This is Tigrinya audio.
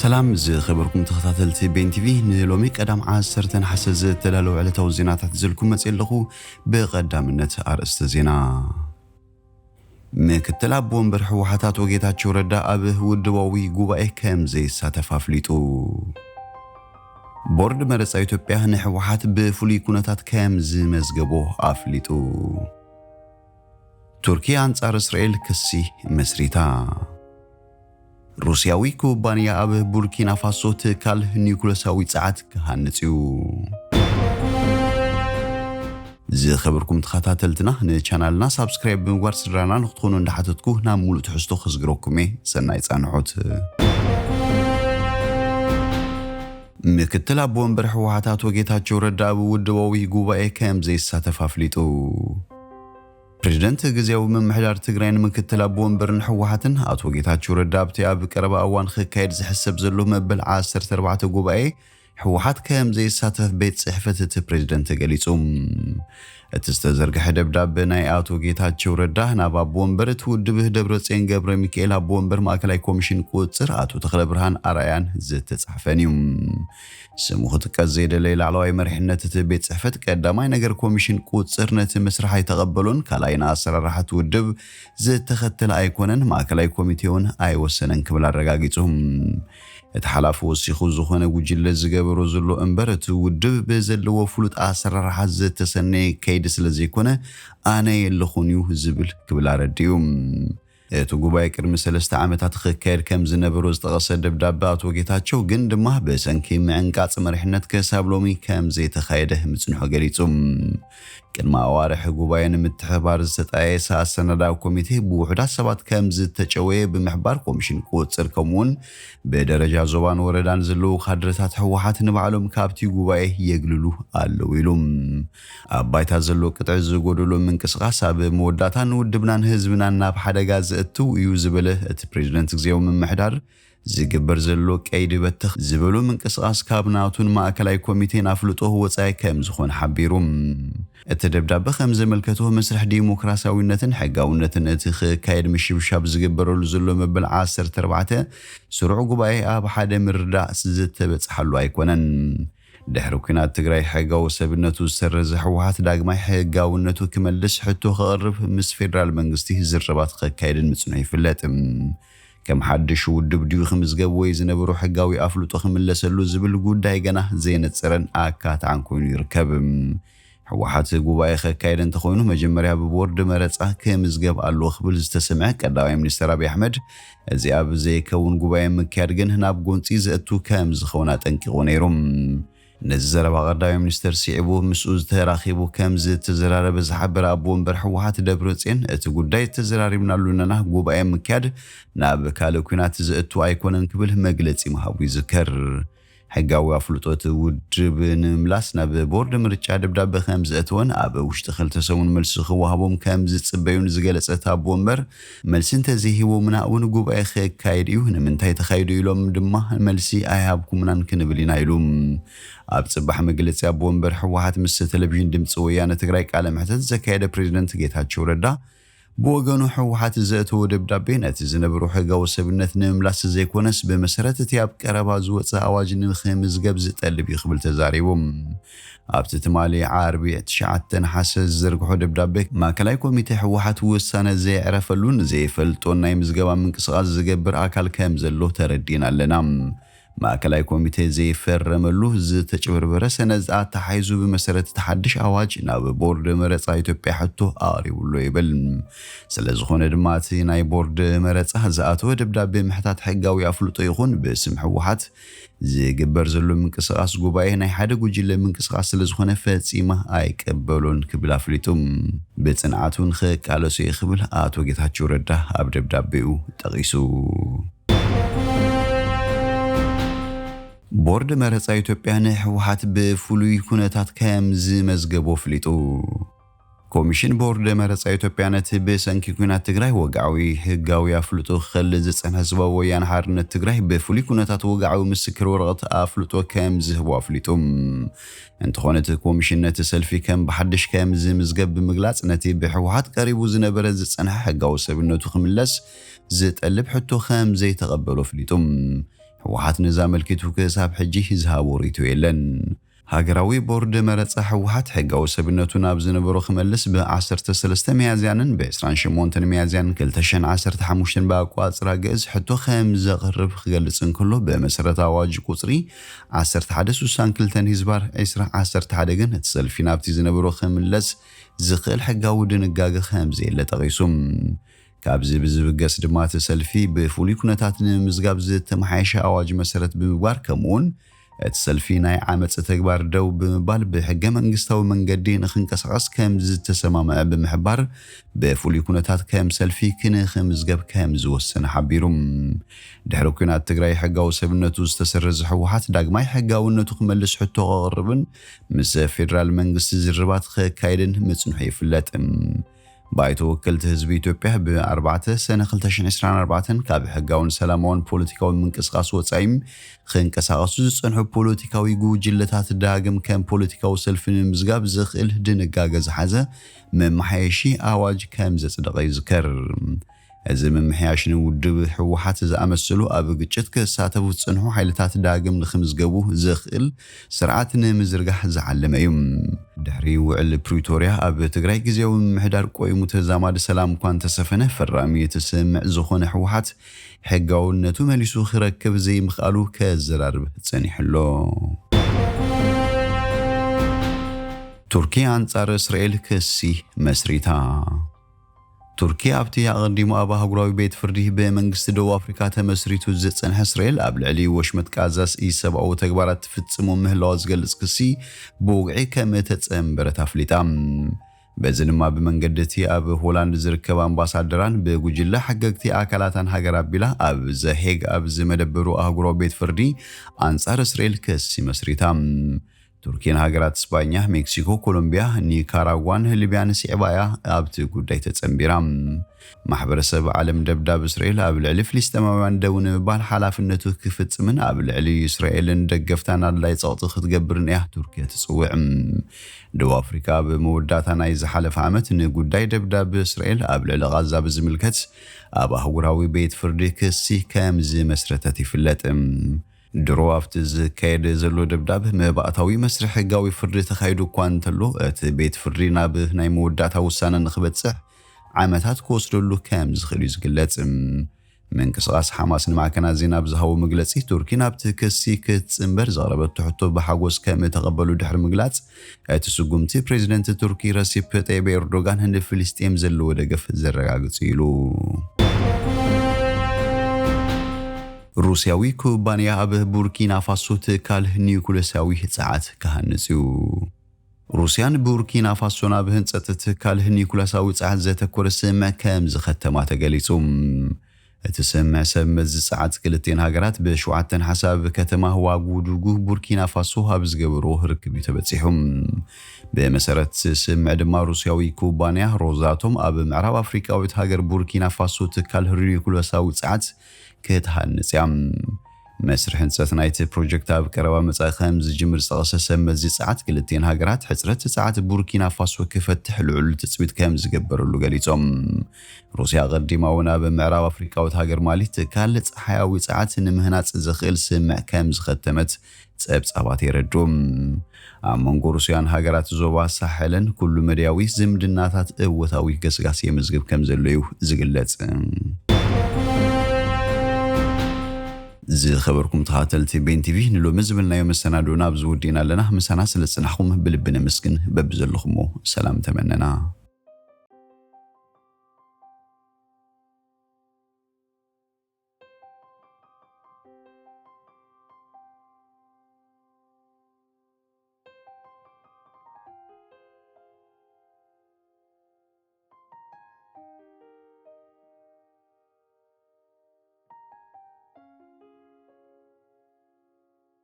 ሰላም ዝኸበርኩም ተኸታተልቲ ቤን ቲቪ፣ ንሎሚ ቀዳም ዓሰርተ ነሓሰ ዝተዳለወ ዕለታዊ ዜናታት ዝልኩም መጽእ ኣለኹ። ብቐዳምነት ኣርእስተ ዜና። ምክትል ኣቦ ወንበር ህወሓት ኣቶ ጌታቸው ረዳ ኣብ ውድባዊ ጉባኤ ከም ዘይሳተፍ ኣፍሊጡ። ቦርድ መረጻ ኢትዮጵያ ንህወሓት ብፍሉይ ኩነታት ከም ዝመዝገቦ ኣፍሊጡ። ቱርኪ ኣንጻር እስራኤል ክሲ መስሪታ። ሩስያዊ ኩባንያ ኣብ ቡርኪና ፋሶ ትካል ኒውክለሳዊ ጸዓት ክሃንጽ እዩ። ዝኸበርኩም ተኸታተልትና፣ ንቻናልና ሳብስክራይብ ብምግባር ስድራና ንክትኾኑ እንዳሓተትኩ ናብ ሙሉእ ትሕዝቶ ክዝግረኩም እየ። ሰናይ ጻንሖት። ምክትል ኣቦ ወንበር ህወሓት ኣቶ ጌታቸው ረዳ ኣብ ውድባዊ ጉባኤ ከም ዘይሳተፍ ኣፍሊጡ። ፕሬዝደንት ግዜያዊ ምምሕዳር ትግራይን ምክትል ኣቦ ወንበርን ህወሓትን ኣቶ ጌታቸው ረዳ ኣብቲ ኣብ ቀረባ እዋን ክካየድ ዝሕሰብ ዘሎ መበል ዓሰርተ ኣርባዕተ ጉባኤ ህወሓት ከም ዘይሳተፍ ቤት ጽሕፈት እቲ ፕሬዝደንት ገሊጹ። እቲ ዝተዘርግሐ ደብዳበ ናይ ኣቶ ጌታቸው ረዳ ናብ ኣቦ ወንበር እቲ ውድብ ደብረጽዮን ገብረ ሚካኤል፣ ኣቦ ወንበር ማእከላይ ኮሚሽን ቁጽር ኣቶ ተኽለ ብርሃን ኣርኣያን ዝተጻሕፈን እዩ። ስሙ ክጥቀስ ዘይደለየ ላዕለዋይ መሪሕነት እቲ ቤት ጽሕፈት ቀዳማይ ነገር ኮሚሽን ቁጽር ነቲ መስርሕ ኣይተቐበሎን ካልኣይ ንኣሰራርሓ እቲ ውድብ ዝተኸተለ ኣይኮነን፣ ማእከላይ ኮሚቴ እውን ኣይወሰነን ክብል ኣረጋጊጹ። እቲ ሓላፊ ወሲኹ ዝኾነ ጉጅለ ዝገበሮ ዘሎ እምበር እቲ ውድብ ብዘለዎ ፍሉጥ ኣሰራርሓ ዝተሰነየ ከይዲ ስለ ዘይኮነ ኣነ የለኹን እዩ ዝብል ክብል ኣረዲኡ። እቲ ጉባኤ ቅድሚ ሰለስተ ዓመታት ክካየድ ከም ዝነበሮ ዝጠቐሰ ደብዳበ ኣቶ ጌታቸው ግን ድማ ብሰንኪ ምዕንቃጽ መሪሕነት ክሳብ ሎሚ ከም ዘይተኻየደ ምጽንሑ ገሊጹ። ቅድሚ ኣዋርሕ ጉባኤ ንምትሕባር ዝተጣየሰ ኣሰናዳኢ ኮሚቴ ብውሑዳት ሰባት ከም ዝተጨወየ ብምሕባር ኮሚሽን ቁጽር ከምኡውን ብደረጃ ዞባን ወረዳን ዘለዉ ካድረታት ህወሓት ንባዕሎም ካብቲ ጉባኤ የግልሉ ኣለዉ ኢሉ። ኣብ ባይታ ዘሎ ቅጥዒ ዝጎደሎ ምንቅስቓስ ኣብ መወዳእታ ንውድብናን ህዝብናን ናብ ሓደጋ ዘእትው እዩ ዝበለ እቲ ፕሬዝደንት ግዜያዊ ምምሕዳር ዝግበር ዘሎ ቀይዲ በተኽ ዝበሉ ምንቅስቓስ ካብ ናቱን ማእከላይ ኮሚቴን ኣፍልጦ ወጻኢ ከም ዝኾነ ሓቢሩ። እቲ ደብዳበ ከም ዘመልከቶ መስርሕ ዲሞክራሲያዊነትን ሕጋውነትን እቲ ክካየድ ምሽብሻብ ዝግበረሉ ዘሎ መበል ዓሰርተ ኣርባዕተ ስሩዕ ጉባኤ ኣብ ሓደ ምርዳእ ዝተበጽሓሉ ኣይኮነን። ድሕሪ ኲናት ትግራይ ሕጋዊ ሰብነቱ ዝሰረዘ ህወሓት ዳግማይ ሕጋውነቱ ክመልስ ሕቶ ከቕርብ ምስ ፌደራል መንግስቲ ዝርርባት ከካየድን ምጽንሑ ይፍለጥ። ከም ሓድሽ ውድብ ድዩ ክምዝገብ ወይ ዝነበሮ ሕጋዊ ኣፍልጦ ክምለሰሉ ዝብል ጉዳይ ገና ዘይነጸረን ኣካታዓን ኮይኑ ይርከብ። ህወሓት ጉባኤ ከካየደ እንተኾይኑ መጀመርያ ብቦርድ መረጻ ክምዝገብ ኣለዎ ክብል ዝተሰምዐ ቀዳማይ ሚኒስትር ኣብይ ኣሕመድ፣ እዚ ኣብ ዘይከውን ጉባኤ ምክያድ ግን ናብ ጎንጺ ዘእቱ ከም ዝኸውን ኣጠንቂቑ ነይሩ። ነዚ ዘረባ ቀዳማይ ሚኒስትር ስዒቡ ምስኡ ዝተራኺቡ ከም ዝተዘራረበ ዝሓበረ ኣቦ ወንበር ህወሓት ደብረጽዮን፣ እቲ ጉዳይ ተዘራሪብናሉ ኣለና፣ ጉባኤ ምክያድ ናብ ካልእ ኲናት ዘእቱ ኣይኮነን ክብል መግለጺ ምሃቡ ይዝከር። ሕጋዊ ኣፍልጦ እቲ ውድብ ንምምላስ ናብ ቦርድ ምርጫ ደብዳበ ከም ዘእተወን ኣብ ውሽጢ ክልተ ሰሙን መልሲ ክወሃቦም ከም ዝጽበዩን ዝገለጸ እቲ ኣቦ ወንበር፣ መልሲ እንተዘይሂቦምና እውን ጉባኤ ክካየድ እዩ፣ ንምንታይ ተኻይዱ ኢሎም ድማ መልሲ ኣይሃብኩምናን ክንብል ኢና ኢሉ። ኣብ ጽባሕ መግለጺ ኣቦ ወንበር ህወሓት ምስ ቴሌቪዥን ድምፂ ወያነ ትግራይ ቃለ መሕተት ዘካየደ ፕሬዝደንት ጌታቸው ረዳ ብወገኑ ህወሓት ዘእተዎ ደብዳቤ ነቲ ዝነበሮ ሕጋዊ ሰብነት ንምምላስ ዘይኮነስ ብመሰረት እቲ ኣብ ቀረባ ዝወፀ ኣዋጅ ንክምዝገብ ዝጠልብ እዩ ክብል ተዛሪቡ። ኣብቲ ትማሊ ዓርቢ ትሽዓተ ነሓሰ ዝዘርግሖ ደብዳቤ ማእከላይ ኮሚቴ ህወሓት ውሳነ ዘየዕረፈሉን ዘይፈልጦን ናይ ምዝገባ ምንቅስቓስ ዝገብር ኣካል ከም ዘሎ ተረዲእና ኣለና። ማእከላይ ኮሚቴ ዘይፈረመሉ ዝተጭበርበረ ሰነድ ኣተሓሒዙ ብመሰረት እቲ ሓድሽ ኣዋጅ ናብ ቦርድ መረፃ ኢትዮጵያ ሕቶ ኣቕሪቡሎ ይብል። ስለ ዝኾነ ድማ እቲ ናይ ቦርድ መረፃ ዝኣተወ ደብዳቤ ምሕታት ሕጋዊ ኣፍልጦ ይኹን ብስም ህወሓት ዝግበር ዘሎ ምንቅስቓስ ጉባኤ ናይ ሓደ ጉጅለ ምንቅስቓስ ስለ ዝኾነ ፈጺመ ኣይቀበሎን ክብል ኣፍሊጡ። ብጽንዓት እውን ክቃለሶ እየ ክብል ኣቶ ጌታቸው ረዳ ኣብ ደብዳቤኡ ጠቒሱ። ቦርድ መረጻ ኢትዮጵያ ንህወሓት ብፍሉይ ኩነታት ከም ዝመዝገቦ ኣፍሊጡ። ኮሚሽን ቦርድ መረጻ ኢትዮጵያ ነቲ ብሰንኪ ኩናት ትግራይ ወግዓዊ ህጋዊ ኣፍልጦ ክኸልእ ዝጸንሐ ህዝባዊ ወያነ ሓርነት ትግራይ ብፍሉይ ኩነታት ወግዓዊ ምስክር ወረቐት ኣፍልጦ ከም ዝህቦ ኣፍሊጡ። እንተኾነ እቲ ኮሚሽን ነቲ ሰልፊ ከም ብሓድሽ ከም ዝምዝገብ ብምግላጽ ነቲ ብህወሓት ቀሪቡ ዝነበረ ዝጸንሐ ሕጋዊ ሰብነቱ ክምለስ ዝጠልብ ሕቶ ከም ዘይተቐበሎ ኣፍሊጡ። ህወሓት ነዚ ኣመልኪቱ ክሳብ ሕጂ ዝሃቦ ርእይቶ የለን። ሃገራዊ ቦርድ መረጻ ህወሓት ሕጋዊ ሰብነቱ ናብ ዝነበሮ ክመልስ ብ ዓሰርተ ሰለስተ ሚያዝያንን ብ ዕስራን ሸሞንተን ሚያዝያን ክልተ ሽሕን ዓሰርተ ሓሙሽተን ብኣቋጽራ ግእዝ ሕቶ ከም ዘቕርብ ክገልጽ እንከሎ፣ ብመሰረት ኣዋጅ ቁጽሪ ዓሰርተ ሓደ ስሳን ክልተን ህዝባር ዕስራ ዓሰርተ ሓደ ግን እቲ ሰልፊ ናብቲ ዝነበሮ ክምለስ ዝኽእል ሕጋዊ ድንጋገ ከም ዘየለ ጠቒሱ። ካብዚ ብዝብገስ ድማ እቲ ሰልፊ ብፍሉይ ኩነታት ንምምዝጋብ ዝተመሓየሸ ኣዋጅ መሰረት ብምግባር፣ ከምኡውን እቲ ሰልፊ ናይ ዓመፅ ተግባር ደው ብምባል ብሕገ መንግስታዊ መንገዲ ንክንቀሳቐስ ከም ዝተሰማምዐ ብምሕባር፣ ብፍሉይ ኩነታት ከም ሰልፊ ክንክምዝገብ ከም ዝወሰነ ሓቢሩ። ድሕሪ ኲናት ትግራይ ሕጋዊ ሰብነቱ ዝተሰረዘ ህወሓት ዳግማይ ሕጋውነቱ ክመልስ ሕቶ ከቕርብን ምስ ፌደራል መንግስቲ ዝርርባት ከካይድን ምጽንሑ ይፍለጥ። ባይቶ ወከልቲ ህዝቢ ኢትዮጵያ ብ ኣርባዕተ ሰነ ክልተ ሽሕን ዕስራን ኣርባዕተን ካብ ሕጋውን ሰላማውን ፖለቲካዊ ምንቅስቓስ ወጻኢ ክንቀሳቐሱ ዝጸንሑ ፖለቲካዊ ጉጅለታት ዳግም ከም ፖለቲካዊ ሰልፊ ንምምዝጋብ ዘኽእል ድንጋገ ዝሓዘ መመሓየሺ ኣዋጅ ከም ዘጽደቐ ይዝከር። እዚ ምምሕያሽ ንውድብ ህወሓት ዝኣመሰሉ ኣብ ግጭት ክሳተፉ ዝጸንሑ ሓይልታት ዳግም ንክምዝገቡ ዘኽእል ስርዓት ንምዝርጋሕ ዝዓለመ እዩ። ድሕሪ ውዕል ፕሪቶርያ ኣብ ትግራይ ግዜያዊ ምምሕዳር ቆይሙ ተዛማዲ ሰላም እኳ እንተሰፈነ፣ ፈራሚ እቲ ስምምዕ ዝኾነ ህወሓት ሕጋውነቱ መሊሱ ክረክብ ዘይምኽኣሉ ከዘራርብ ጸኒሑ ኣሎ። ቱርኪ ኣንጻር እስራኤል ክሲ መስሪታ። ቱርኪ ኣብቲ ኣቐዲሙ ኣብ ኣህጉራዊ ቤት ፍርዲ ብመንግስቲ ደቡብ ኣፍሪካ ተመስሪቱ ዝጸንሐ እስራኤል ኣብ ልዕሊ ወሽመጥ ቃዛስ ኢሰብኣዊ ተግባራት ትፍጽሞ ምህላዋ ዝገልጽ ክሲ ብውግዒ ከም እተጸንበረት ኣፍሊጣ። በዚ ድማ ብመንገዲ እቲ ኣብ ሆላንድ ዝርከብ ኣምባሳደራን ብጉጅለ ሓገግቲ ኣካላታን ሃገር ኣቢላ ኣብ ዘሄግ ኣብ ዝመደበሩ ኣህጉራዊ ቤት ፍርዲ ኣንጻር እስራኤል ክሲ መስሪታ። ቱርኪን ሃገራት ስጳኛ፣ ሜክሲኮ፣ ኮሎምቢያ፣ ኒካራጓን ሊብያን ስዒባ እያ ኣብቲ ጉዳይ ተጸንቢራ። ማሕበረሰብ ዓለም ደብዳብ እስራኤል ኣብ ልዕሊ ፍልስጤማውያን ደው ንምባል ሓላፍነቱ ክፍጽምን ኣብ ልዕሊ እስራኤልን ደገፍታን ኣድላይ ጸቕጢ ክትገብርን እያ ቱርኪ ትጽውዕ። ደቡብ ኣፍሪካ ኣብ መወዳእታ ናይ ዝሓለፈ ዓመት ንጉዳይ ደብዳብ እስራኤል ኣብ ልዕሊ ቃዛ ብዝምልከት ኣብ ኣህጉራዊ ቤት ፍርዲ ክሲ ከም ዝመስረተት ይፍለጥ። ድሮ ኣብቲ ዝካየድ ዘሎ ደብዳብ መባእታዊ መስርሕ ሕጋዊ ፍርዲ ተኻይዱ እኳ እንተሎ፣ እቲ ቤት ፍርዲ ናብ ናይ መወዳእታ ውሳነ ንክበጽሕ ዓመታት ክወስደሉ ከም ዝኽእል እዩ ዝግለጽ። ምንቅስቓስ ሓማስ ንማዕከናት ዜና ብዝሃቦ መግለጺ፣ ቱርኪ ናብቲ ክሲ ክትጽንበር ዘቕረበቶ ሕቶ ብሓጎስ ከም እተቐበሉ ድሕሪ ምግላጽ፣ እቲ ስጉምቲ ፕሬዚደንት ቱርኪ ረሲፕ ጠይብ ኤርዶጋን ንፍልስጤም ዘለዎ ደገፍ ዘረጋግጽ እዩ ኢሉ። ሩስያዊ ኩባንያ ኣብ ቡርኪና ፋሶ ትካል ኒውክለሳዊ ጸዓት ክሃንጽ እዩ። ሩስያን ቡርኪና ፋሶን ኣብ ህንጸት ትካል ኒኩላሳዊ ጸዓት ዘተኮረ ስምምዕ ከም ዝኸተማ ተገሊጹ። እቲ ስምምዕ ሰብ መዚ ጸዓት ክልቲኤን ሃገራት ብሸውዓተ ነሓሰ ኣብ ከተማ ዋጉዱጉ ቡርኪና ፋሶ ኣብ ዝገበርዎ ርክብ እዩ ተበጺሑ። ብመሰረት ስምምዕ ድማ ሩስያዊ ኩባንያ ሮዛቶም ኣብ ምዕራብ ኣፍሪቃዊት ሃገር ቡርኪና ፋሶ ትካል ኒኩላሳዊ ጸዓት ክትሃንጽ እያ። መስርሕ ህንጸት ናይቲ ፕሮጀክት ኣብ ቀረባ መጻኢ ከም ዝጅምር ዝጠቐሰ ሰብ መዚ ጸዓት፣ ክልቲኤን ሃገራት ሕጽረት ጸዓት ቡርኪና ፋሶ ክፈትሕ ልዑል ትጽቢት ከም ዝገበረሉ ገሊጾም። ሩስያ ኣቐዲማ እውን ኣብ ምዕራብ ኣፍሪቃዊት ሃገር ማሊ ትካል ጸሓያዊ ጸዓት ንምህናጽ ዘኽእል ስምምዕ ከም ዝኸተመት ጸብጻባት የረድኡ። ኣብ መንጎ ሩስያን ሃገራት ዞባ ሳሕልን ኩሉ መድያዊ ዝምድናታት እወታዊ ገስጋስ የመዝግብ ከም ዘሎ እዩ ዝግለጽ። ዝኸበርኩም ተኻተልቲ ቤን ቲቪ፣ ንሎሚ ዝብልናዮ መሰናዶና ኣብዚ ወዲእና ኣለና። ምሳና ስለ ዝጸናሕኩም ብልቢ ነመስግን። በብዘለኹሞ ሰላም ተመነና።